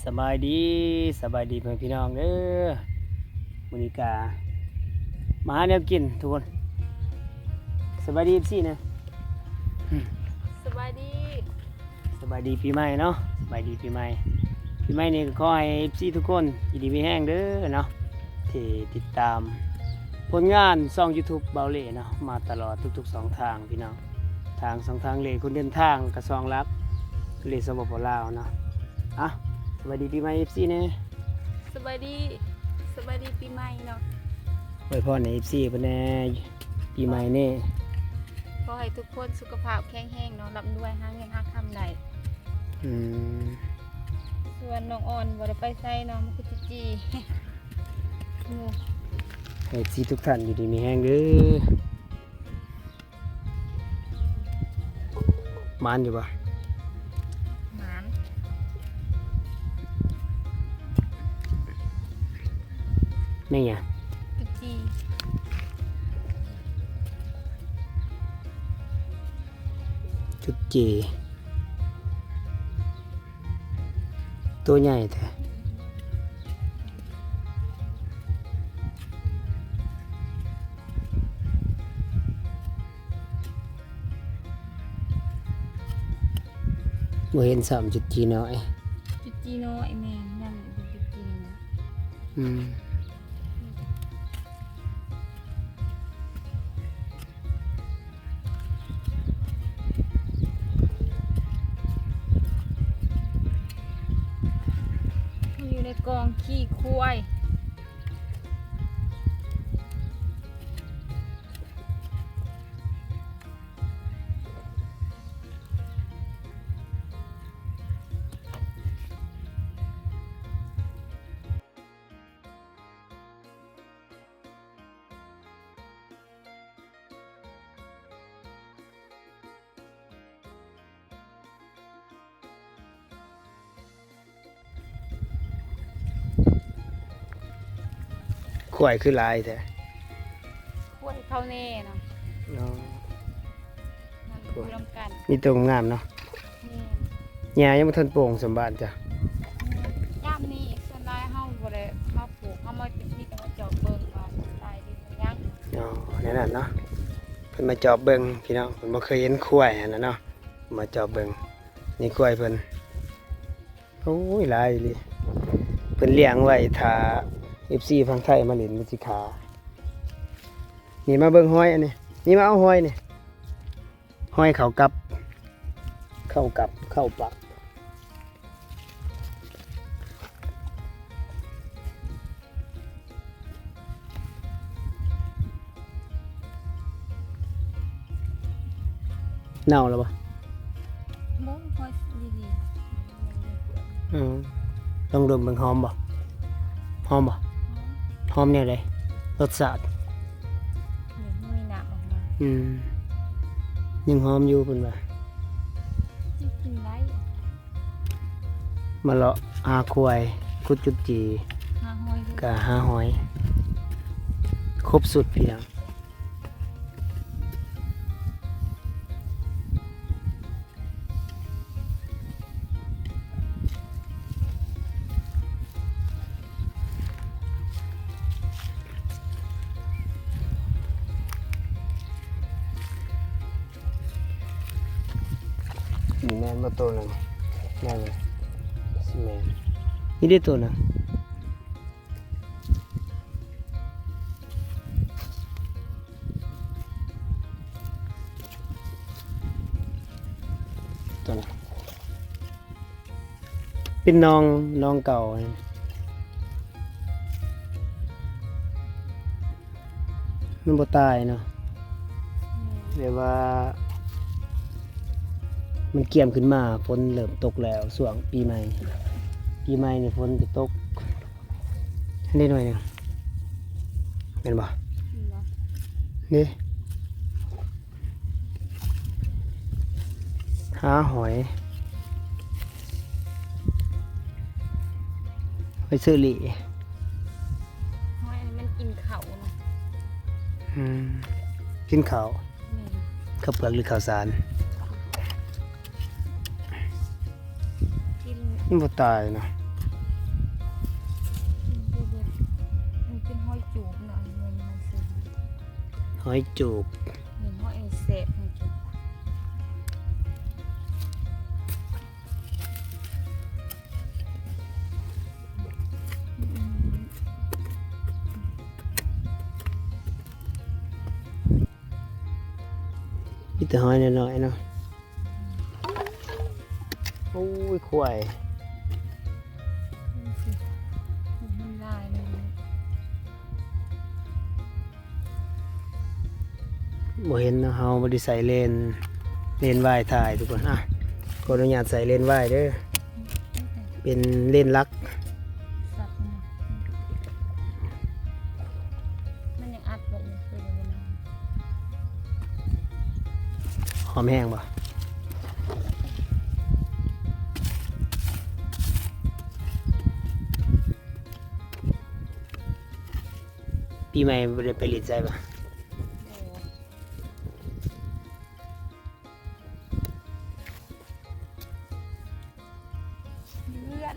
ສະບາຍດີ ສະບາຍດີພໍ່ແມ່ພີ່ນ້ອງເດີ. ມື້ນີ້ກະມາຫາແນວກິນທຸກຄົນ. ສະບາຍດີ ເອັຟຊີ ນະ. ສະບາຍດີ ສະບາຍດີປີໃໝ່ເນາະ ສະບາຍດີປີໃໝ່. ປີໃໝ່ນີ້ກໍຂໍໃຫ້ ເອັຟຊີ ທຸກຄົນຢູ່ດີມີແຮງເດີເນາະ ທີ່ຕິດຕາມຜົນງານຊ່ອງ YouTube ບ່າວເລ່ເນາະ ມາຕະຫຼອດທຸກໆຊ່ອງທາງພີ່ນ້ອງ. ທາງຊ່ອງທາງເລ່ຄົນເດີນທາງ ແລະກະຊ່ອງຫຼັກເລ່ ສປປ ລາວເນາະ. ອ່ະ ສະບາຍດີປີໃໝ່ ເອັຟຊີ ແດ່. ສະບາຍດີ ສະບາຍດີປີໃໝ່ເນາະ. ອວຍພອນໃຫ້ ເອັຟຊີ ເພິ່ນແດ່ ປີໃໝ່ນີ້. ຂໍໃຫ້ທຸກຄົນສຸຂະພາບແຂງແຮງເນາະ ລ່ຳລວຍ ຫາເງິນຫາຄຳໄດ້. ອືມ ສ່ວນນ້ອງອ່ອນບໍ່ໄດ້ໄປໃສເນາະ ມາຄືຈີ່ໆ. ໂອ້ ໃຫ້ ເອັຟຊີ ທຸກທ່ານຢູ່ດີມີແຮງເດີ. ໝານຢູ່ບໍ່? ໝານ. ແມ່ນຫຍັງ? ຈຸດຈີ່. ຈຸດຈີ່. ຕົວໃຫຍ່ແທ້. ບໍ່ເຫັນຊ້ຳຈຸດຈີ່ນ້ອຍ. ຈຸດຈີ່ນ້ອຍແມ່ນ ຍັງເປັນຈຸດຈີ່ນ້ອຍ. ອືມ. ມັນຢູ່ໃນກອງຂີ້ຄວາຍ. ຄວາຍຄືຫຼາຍແທ້? ຄວາຍເຂົາແນ່ເນາະ. ອໍ ມັນຢູ່ນຳກັນ. ມີແຕ່ງາມເນາະ. ແມ່ນ. ຫຍ້າຍັງບໍ່ທັນໂປ່ງສ່ຳບ້ານຈ້ະ. ແມ່ນ. ຍາມນີ້ສ່ວນຫຼາຍເຮົາບໍ່ໄດ້ມາປູກ ເຮົາມາ ມີແຕ່ມາຈອບເບິ່ງວ່າລາຍດິນມັນຍັງ. ອໍ ແນວນັ້ນເນາະ. ເພິ່ນມາຈອບເບິ່ງພີ່ນ້ອງ ເພິ່ນບໍ່ເຄີຍເຫັນຄວາຍຫັ້ນນະເນາະ. ມາຈອບເບິ່ງ ນີ້ຄວາຍເພິ່ນ. ໂອ້ຍ ຫຼາຍອີ່ຫຼີ. ເພິ່ນລ້ຽງໄວ້ຖ້າ ເອັຟຊີ ຝັ່ງໄທມາຫຼິ້ນ ມັນຊິຂ້າ. ນີ້ມາເບິ່ງຫອຍອັນນີ້. ນີ້ມາເອົາຫອຍນີ້. ຫອຍເຂົ້າກັບ ເຂົ້າກັບ ເຂົ້າປາກ. ເນົ່າແລ້ວບໍ່? ບໍ່ ພໍດີໆ. ອືມ ລອງດົມເບິ່ງ ຫອມບໍ່? ຫອມບໍ່? ຫອມແນວໃດ? ລົດຊາດ? ນີ້ ມັນມີນ້ຳອອກມາ. ອືມ ຍັງຫອມຢູ່ເພິ່ນວ່າ. ກິນໄດ້. ມາເລາະຫາຄວາຍ ຂຸດຈຸດຈີ່ ຫາຫອຍ ກະຫາຫອຍ ຄົບຊຸດພີ່ນ້ອງ. ນີ້ແມ່ນບໍ່ໂຕໜຶ່ງ? ແມ່ນເລີຍ ຊິແມ່ນ. ນີ້ເດ້ໂຕໜຶ່ງ. ຕົວນັ້ນເປັນໜອງ ໜອງເກົ່າ ມັນບໍ່ຕາຍເນາະ. ແມ່ນ. ແບບວ່າມັນກຽມຂຶ້ນມາ ຝົນເລີ່ມຕົກແລ້ວ ຊ່ວງປີໃໝ່ ປີໃໝ່ນີ້ຝົນຈະຕົກ. ອັນນີ້ໜ່ວຍໜຶ່ງ ແມ່ນບໍ່? ແມ່ນບໍ່? ນີ້ ຫາຫອຍ ຫອຍເຊີຣີ. ຫອຍອັນນີ້ມັນກິນເຂົ້ານະ. ອືມ ກິນເຂົ້າ. ແມ່ນ. ເຂົ້າເປືອກ ຫຼື ເຂົ້າສານ? ກິນ. ມັນບໍ່ຕາຍນະ. ຫອຍຈູບ ນີ້ຫອຍແຊບ ຫອຍຈູບ. ມີແຕ່ຫອຍນ້ອຍໆເນາະ. ໂອ້ຍ ຄວາຍ ມັນຫຼາຍເລີຍ. ບໍ່ເຫັນເນາະ ເຮົາບໍ່ໄດ້ໃສ່ເລນ ເລນວາຍຖ່າຍທຸກຄົນ. ອ່ະ ຂໍອະນຸຍາດໃສ່ເລນວາຍເດີ ເປັນເລນຫຼັກ. ສັດມັນ ມັນຍັງອັດໄວ້ຢູ່ ຄືບໍ່ນຳ. ຫອມແຮງບໍ່? ປີໃໝ່ບໍ່ໄດ້ໄປຫຼິ້ນໃສບໍ່? ບໍ່. ເຮືອນ.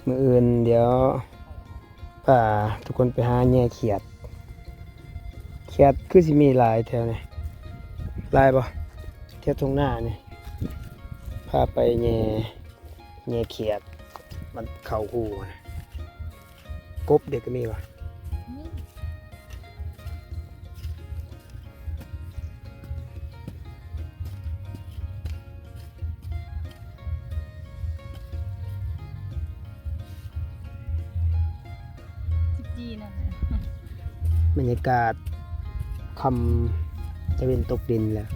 ມື້ອື່ນດຽວພາທຸກຄົນໄປຫາແຍ່ຂຽດ. ຂຽດຄືຊິມີຫຼາຍແຖວນີ້ ຫຼາຍບໍ່? ແຖວທົ່ງນານີ້ ພາໄປແຍ່ ແຍ່ຂຽດ ມັນເຂົ້າຮູນະ. ກົບເດກະມີບໍ່? ມີ. ສິບຈີ່ນັ້ນແຫຼະ. ບັນຍາກາດຄ່ຳຕາເວັນຕົກດິນແລ້ວ.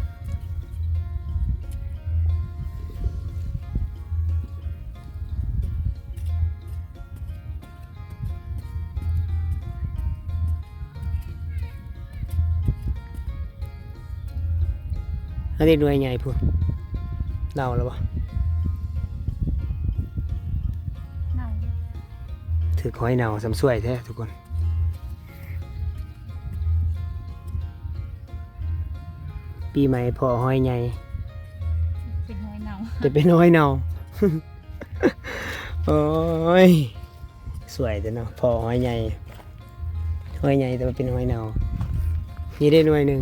ອັນນີ້ໜ່ວຍໃຫຍ່ພຸ້ນ ເນົ່າແລ້ວບໍ່? ເນົ່າ. ຖືກຫອຍເນົ່າ ຊ່ຳຊ່ວຍແທ້ທຸກຄົນ. ປີໃໝ່ພໍ້ຫອຍໃຫຍ່ ເປັນຫອຍເນົ່າ ແຕ່ເປັນຫອຍເນົ່າ. ໂອ້ຍ ຊ່ວຍແທ້ເນາະ ພໍ້ຫອຍໃຫຍ່ ຫອຍໃຫຍ່ແຕ່ວ່າເປັນຫອຍເນົ່າ. ນີ້ເດ້ໜ່ວຍໜຶ່ງ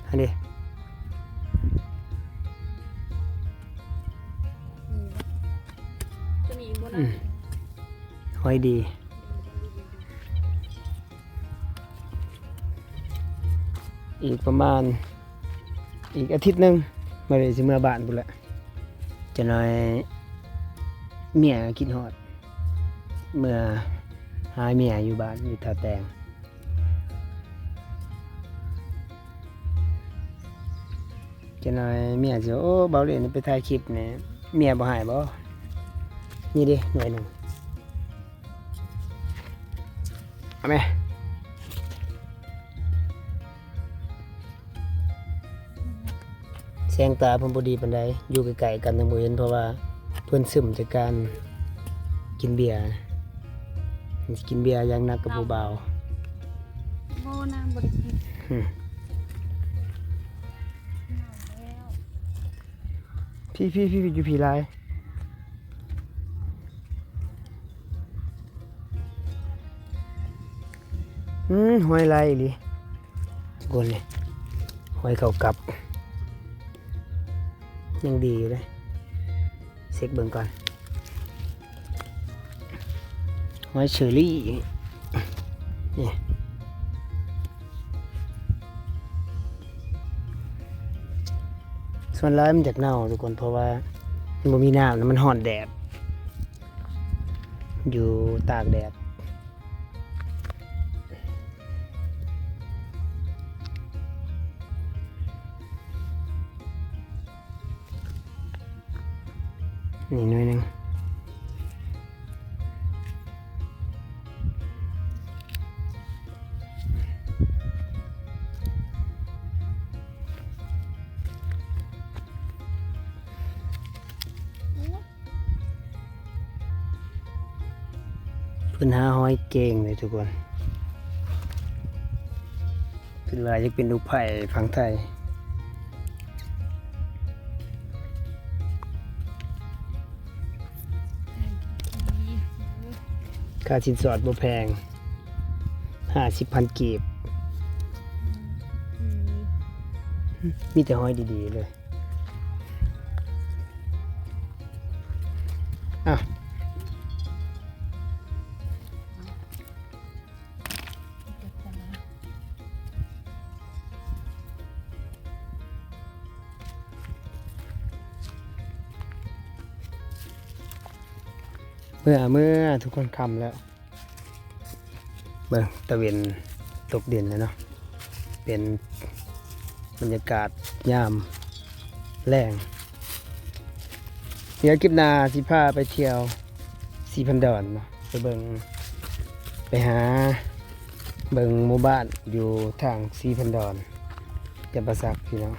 ຫັ້ນເດ້ ອືມ ຕົວນີ້ບໍ່ໜ້າ ອືມ ຫອຍດີ. ອີກປະມານ ອີກອາທິດໜຶ່ງ ມາເລີຍຊິເມືອບ້ານພຸ້ນແຫຼະ. ຈັກໜ້ອຍເມຍຄິດຮອດ ເມືອຫາເມຍຢູ່ບ້ານ ຢູ່ທ່າແຕງ. ຈັກໜ້ອຍເມຍຊິວ່າ ໂອ້ ບ່າວເລນໄປຖ່າຍຄລິບແດ່ ເມຍບໍ່ຮ້າຍບໍ່? ນີ້ເດ້ໜ່ວຍໜຶ່ງ ເອົາແມະ. ແສງຕາເພິ່ນບໍ່ດີປານໃດ ຢູ່ໃກ້ໆກັນຍັງບໍ່ເຫັນ ເພາະວ່າເພິ່ນຊຶມຈາກການກິນເບຍ ກິນເບຍຢ່າງໜັກກັບຜູ້ບ່າວ. ບໍ່ ນາງບໍ່ໄດ້ກິນ. ພີ້ໆໆ ຢູ່ພີ້ຫຼາຍ. ອືມ ຫອຍຫຼາຍອີ່ຫຼີ ທຸກຄົນເອີຍ ຫອຍເຂົ້າກັບ ຍັງດີຢູ່ເດ້. ເຊັກເບິ່ງກ່ອນ ຫອຍເຊີຣີ ນີ້ ສ່ວນຫຼາຍມັນຢາກເນົ່າທຸກຄົນ ເພາະວ່າມັນບໍ່ມີນ້ຳ ແລ້ວມັນຮ້ອນແດດ ຢູ່ຕາກແດດ. ນີ້ໜ່ວຍໜຶ່ງ. ເພິ່ນຫາຫອຍເກັ່ງເລີຍທຸກຄົນ. ເພິ່ນວ່າຢາກເປັນລູກໃພ້ຝັ່ງໄທ. ຄ່າສິນສອດບໍ່ແພງ ຫ້າສິບພັນກີບ. ມີແຕ່ຫອຍດີໆເລີຍ. ອ້າວ ເມື່ອ ເມື່ອ ທຸກຄົນ ຄ່ຳແລ້ວ. ເບິ່ງຕາເວັນຕົກດິນແລ້ວເນາະ ເປັນບັນຍາກາດຍາມແລງ. ດຽວຄລິບໜ້າຊິພາໄປທ່ຽວສີພັນດອນເນາະ ໄປເບິ່ງ ໄປຫາເບິ່ງໝູ່ບ້ານຢູ່ທາງສີພັນດອນ ຈຳປາສັກພີ່ນ້ອງ.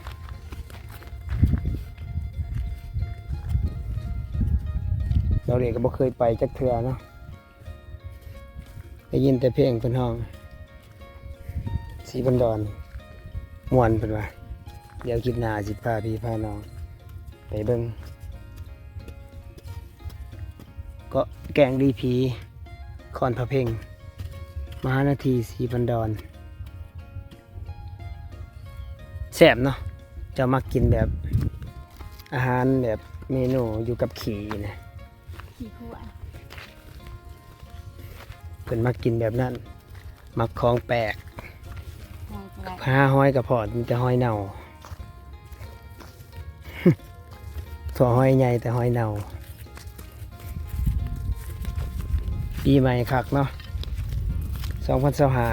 ເຮົາເອງກໍບໍ່ເຄີຍໄປຈັກເທື່ອເນາະ. ໄດ້ຍິນແຕ່ເພງເພິ່ນຮ້ອງ ສີພັນດອນມ່ວນເພິ່ນວ່າ. ດຽວຄລິບໜ້າຊິພາພີ່ພານ້ອງໄປເບິ່ງ ເກາະແກ້ງລີຜີ ຄອນພະເພັງ ມະຫານາທີ ສີພັນດອນ. ແຊບເນາະ ເຈົ້າມັກກິນແບບ ອາຫານແບບເມນູຢູ່ກັບຂີ້ນະ. ຂີ້ຂົວ ເພິ່ນມັກກິນແບບນັ້ນ ມັກຂອງແປກ. ຫາຫອຍກໍພໍ້ ມີແຕ່ຫອຍເນົ່າ ພໍ້ຫອຍໃຫຍ່ແຕ່ຫອຍເນົ່າ. ປີໃໝ່ຄັກເນາະ ສອງພັນຊາວຫ້າ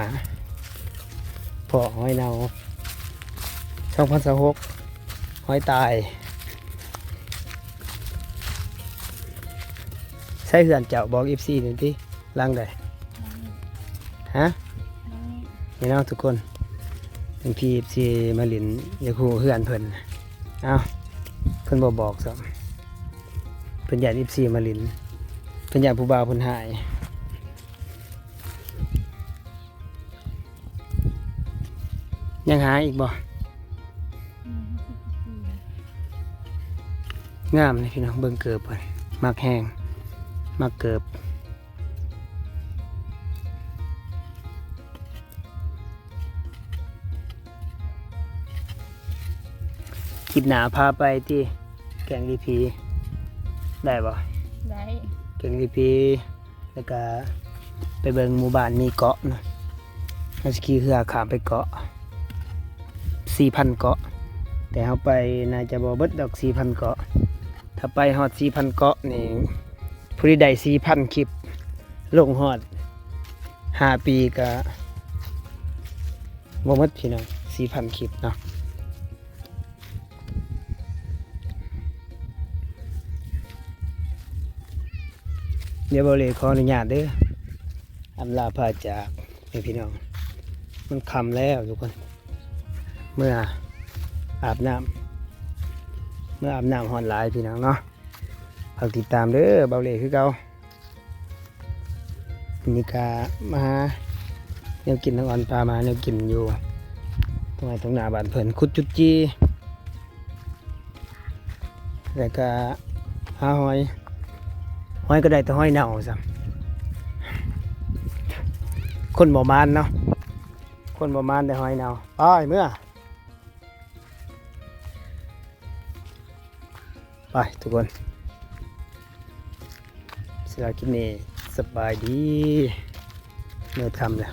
ພໍ້ຫອຍເນົ່າ. ສອງພັນຊາວຫົກ ຫອຍຕາຍ. ໃສເຮືອນເຈົ້າ ບອກເອັຟຊີໜ່ອຍຕິ ຫຼັງໃດ? ຮະ? ນີ້ເນາະທຸກຄົນ ບາງທີເອັຟຊີມາຫຼິ້ນ ຢາກຮູ້ເຮືອນເພິ່ນ. ເອົ້າ ເພິ່ນບໍ່ບອກຊ້ຳ ເພິ່ນຢ້ານເອັຟຊີມາຫຼິ້ນ ເພິ່ນຢ້ານຜູ້ບ່າວເພິ່ນຮ້າຍ. ຍັງຫາອີກບໍ່? ງາມເດ້ພີ່ນ້ອງ ເບິ່ງເກີບເພິ່ນ ມັກແຮງ ມັກເກີບ. ຄລິບໜ້າພາໄປທີ່ແກ້ງລີຜີ ໄດ້ບໍ່? ໄດ້ ແກ້ງລີຜີ. ແລ້ວກະໄປເບິ່ງໝູ່ບ້ານມີເກາະເນາະ ເຮົາຊິຂີ່ເຮືອຂ້າມໄປເກາະ ສີ່ພັນເກາະ ແຕ່ເຮົາໄປໜ້າຈະບໍ່ເບິດດອກ ສີ່ພັນເກາະ. ຖ້າໄປຮອດ ສີ່ພັນເກາະນີ້ ຜູ້ທີ່ໄດ້ ສີ່ພັນຄລິບ ລົງຮອດ ຫ້າປີກະບໍ່ໝົດພີ່ນ້ອງ ສີ່ພັນຄລິບເນາະ. ດຽວເບົາເລຂໍອະນຸຍາດເດີ ອຳລາພາຈາກແມ່ພີ່ນ້ອງ ມັນຄ່ຳແລ້ວທຸກຄົນ ເມືອອາບນ້ຳ ເມືອອາບນ້ຳ ຮ້ອນຫຼາຍພີ່ນ້ອງເນາະ. ຝາກຕິດຕາມເດີ ເບົາເລຄືເກົ່າ. ນີ້ກະມາຫາແນວກິນ ນ້ອງອອນພາມາຫາແນວກິນຢູ່ທົ່ງໄຮ່ທົ່ງນາບ້ານເພິ່ນ ຂຸດຈຸດຈີ່ ແລ້ວກະຫາຫອຍ ຫອຍກໍໄດ້ແຕ່ຫອຍເນົ່າຊ້ຳ ຄົນບໍ່ໝານເນາະ ຄົນບໍ່ໝານໄດ້ຫອຍເນົ່າ. ໄປເມືອ. ໄປທຸກຄົນ ສຳລັບຄລິບນີ້ ສະບາຍດີ ມືດຄ່ຳແລ້ວ.